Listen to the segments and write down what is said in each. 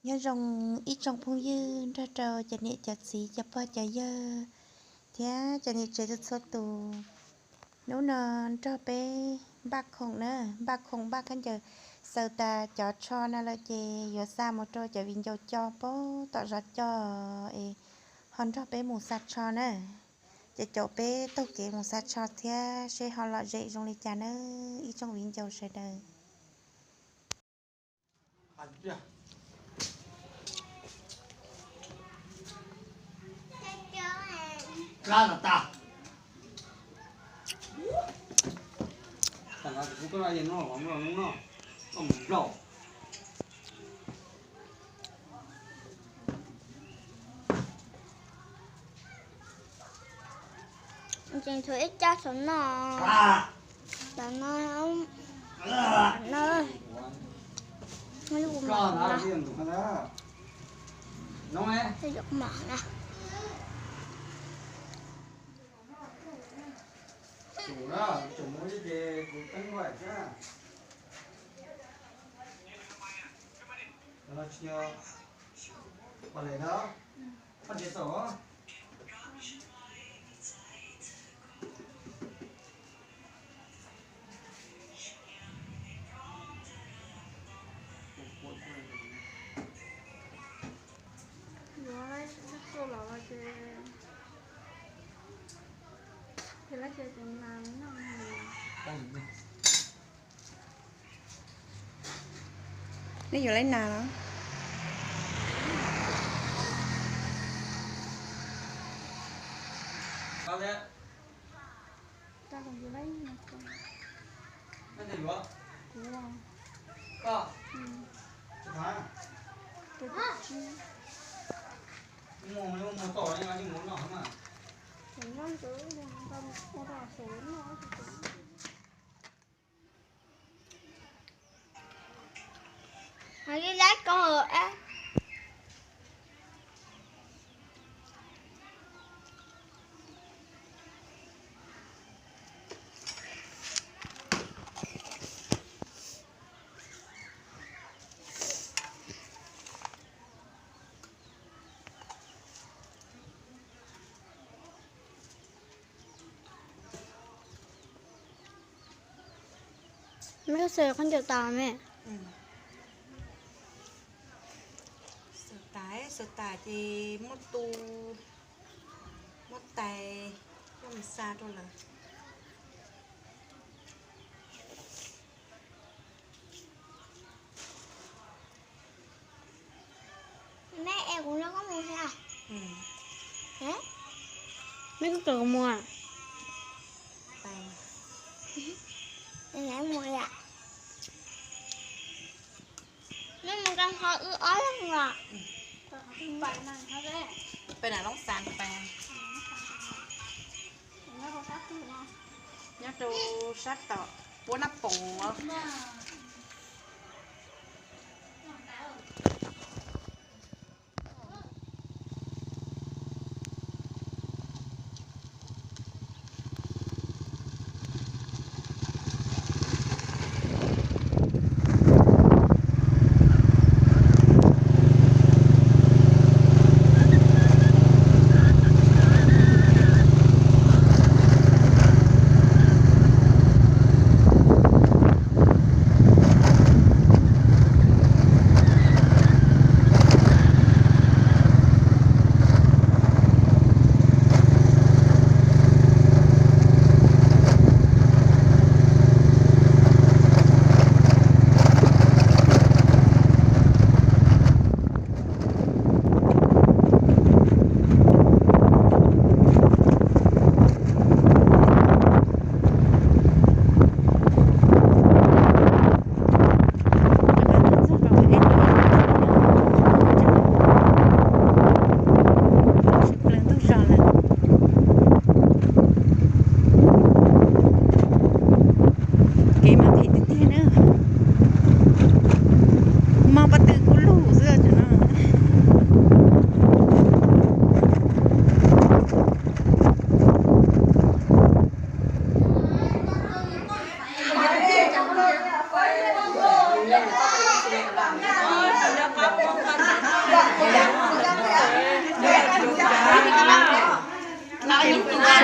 Nyob zoo ib tsoom phooj ywg nrog rau cov niam cov txiv cov pog cov yawg thiab cov niam tsev txhua txhua tus. Hnub no nrog peb npaj khoom na, npaj khoom npaj khaub ncaws, xaws tas cov tsho no lawm ces yuav xa mus rau cov viv ncaus co pem tom zos co es ho nrog peb mus xa tsho na. Ces caum peb taug kev mus xa tsho thiab seb ho lom zem zoo li cas na ib tsoom viv ncaus sawv daws. Tseem tshuav ib caj saum no. Saum no, no, no, no. Yuav lab tuaj los ces, ces lab ces tus nas noj. Nej yuav lab nas los? Hais li lab ko a. Meb xaws khaub ncaws tas me? Xaws tas, xaws tas ces muab tu, muab tais, coj mus xa rau lawv. Meb es kuv nrog koj mus thiab? Meb kuj kom kuv mus. Mus yam. Neb mus koj ho wb ob leeg los? Peb na loob xas peb. Nyob rau sab tom puab nab poos.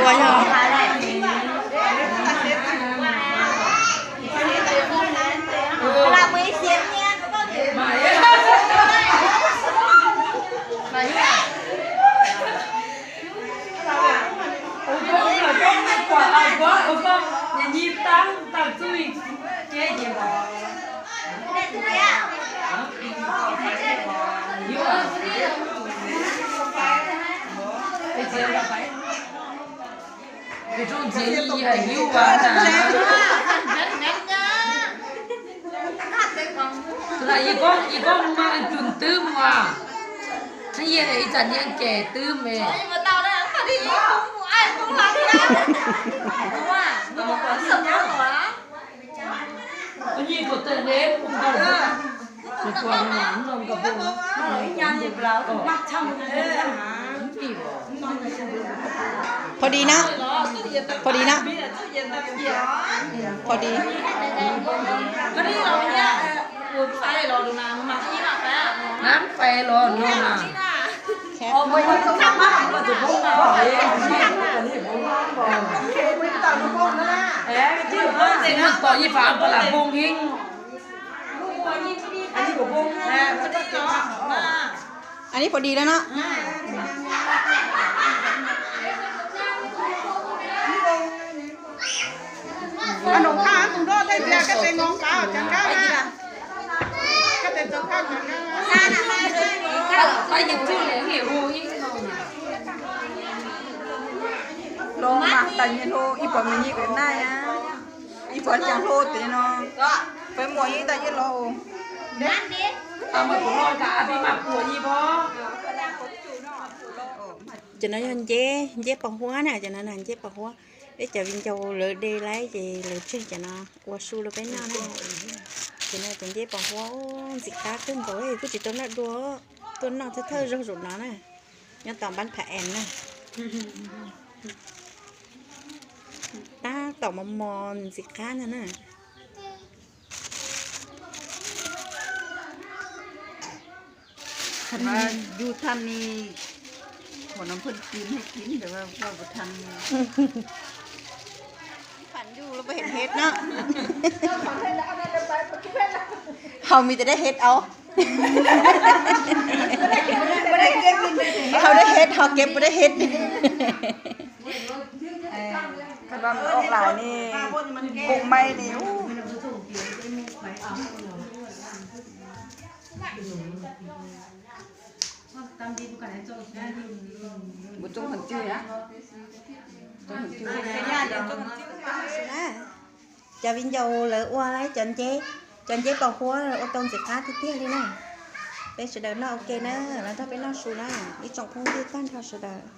Ua yog. Tus ntxim yog hiu as na. Tus na, yog koj mas tus twb mas, yog ib txam niag ces twb me. Pho di na, pho di na, pho di. Nab fais los no na. Pom ib fam plas poo heev. Anib pho di lawm no. Hlo mas tas nyiaj hlo ib puas me nyuam kwv naj, ib puas caag hlo tes no. Peb muaj ib tas nyiaj hlo. Cov no yog nceb, nceb pos huab na, cov no na nceb pos huab. Peb cov viv ncaus lawv de lawm ces lawv tseg cov no ua su rau peb noj na. Cov no cov nceb pos huab ntxim qab kawg nkaus, kuj tsis tau noj dua, tuaj noj thawj thawj zaug zaum no na. Nyob tom npab pha es na. Tab tom mos mos ntxim qab ntag na. Yus tham ni, hom no pheej kis thiaj kis ntawd ua kuv tham ni. Phản du lub phem hej no. Hau mi tes dej hej au. Hau dej hej, hau kev pub dej hej. Koj lam ok lawm ni, pum mai ni. Mus tsoo hom cwg na. Cov viv ncaus lawv ua lawm cov nceb, cov nceb pos huab ua tau ntxim qab tiag tiag li na. Peb sawv daws noj ua ke na, los nrog peb noj su na, ib tsoom phooj ywg tag nrho sawv daws.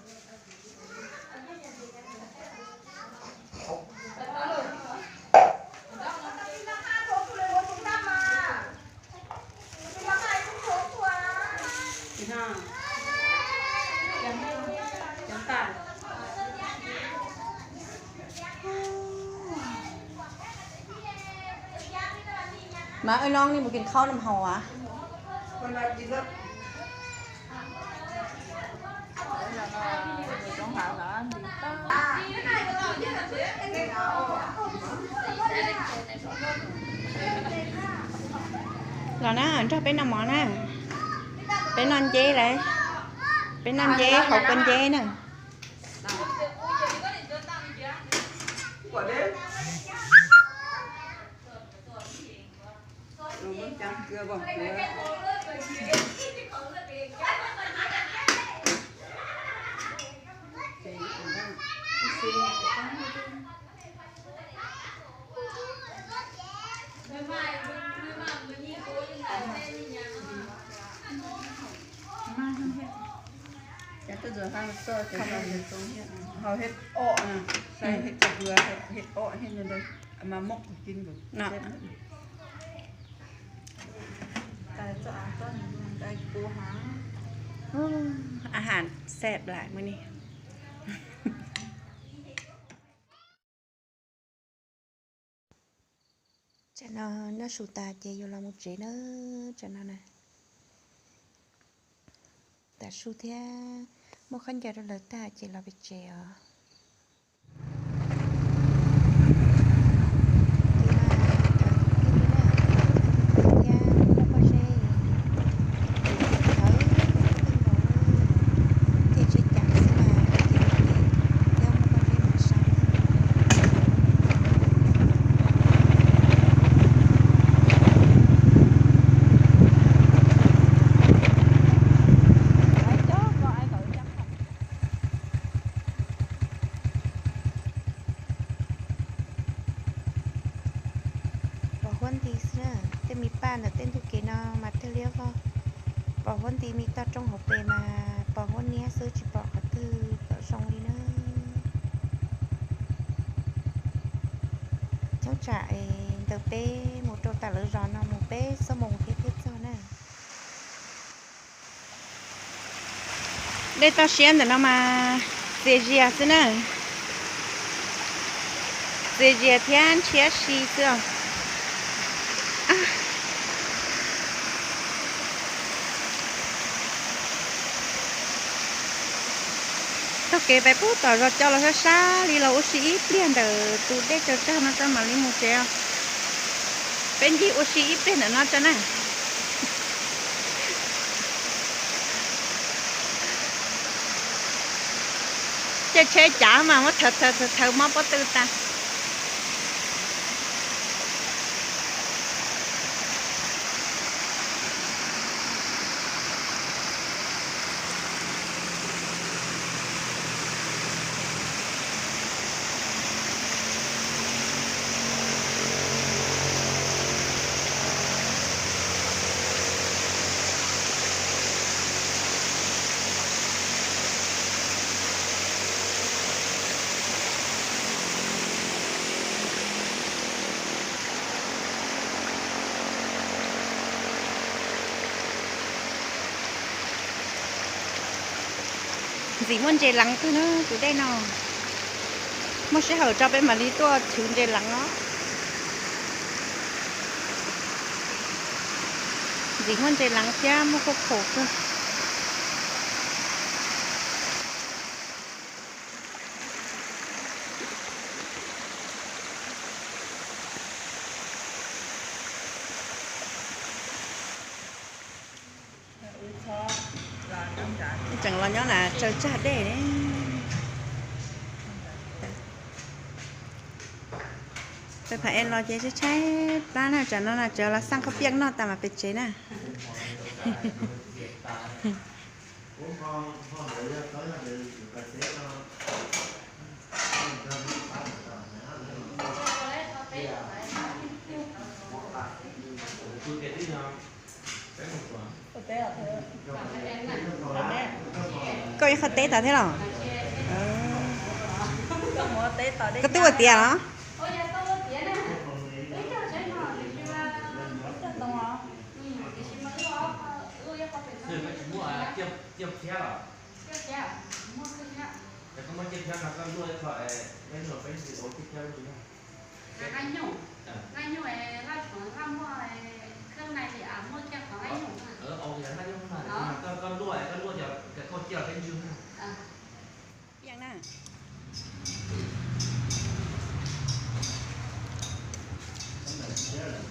Mas ej Loob, nej mus kis khaub no mas haus as? Los na, nrog peb noj mov na. Peb noj nceb lawm. Peb noj nceb, haus kua nceb na. Hau hej o, hej cov dua, hej o, hej no, mas moj kis no. Aw has xab lawm mog ni. Tsam no noj su tas ces yuav los mus tsev na, tsam no na. Tav su thiab, muab khaub ncaws rau lawv tag ces los pem tsev os. Liab vog, pom huab nti me toj roob hauv pes mas pom huab niab xwb tsis pom qhov twg kom zoo li na. Thoob tsam ntawm peb mus rau tom lawv zos no mus peb xuab moos thiab thiaj txog na. Dej toj siab ntawm no mas txias zias xwb na. Txias zias thiab ntshiab si xwb os. Taug kev pem pub tom zos coj los sab sab li los ua si ib pliag ntawm tus dej tsaws tsag no tso mam li mus tsev os. Peb ncig ua si ib pliag ntawm no tso na. Caij tsheb cav mas muab thawv thawv thawv thawv mob pob tw tas. Ntxim muaj ntses leev kawg na tus dej no. Muaj sij hawm tso peb mam li tuaj chwv ntses leev os. Ntxim muaj ntses leev thiab muaj khuab khaum kawg. Tseem los nyob na tsaws tsag dej. Peb phav es los ces tshaib tshaib plab na, tsam no na tseem los xaj khaub piaj noj tas mam pem tsev na. Koj ib qho teb tas thiab los? Koj twb ua tiav los?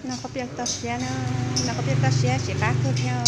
Noj khaub piaj toj siab na, noj khaub piaj toj siab tsis qab kawg thiab.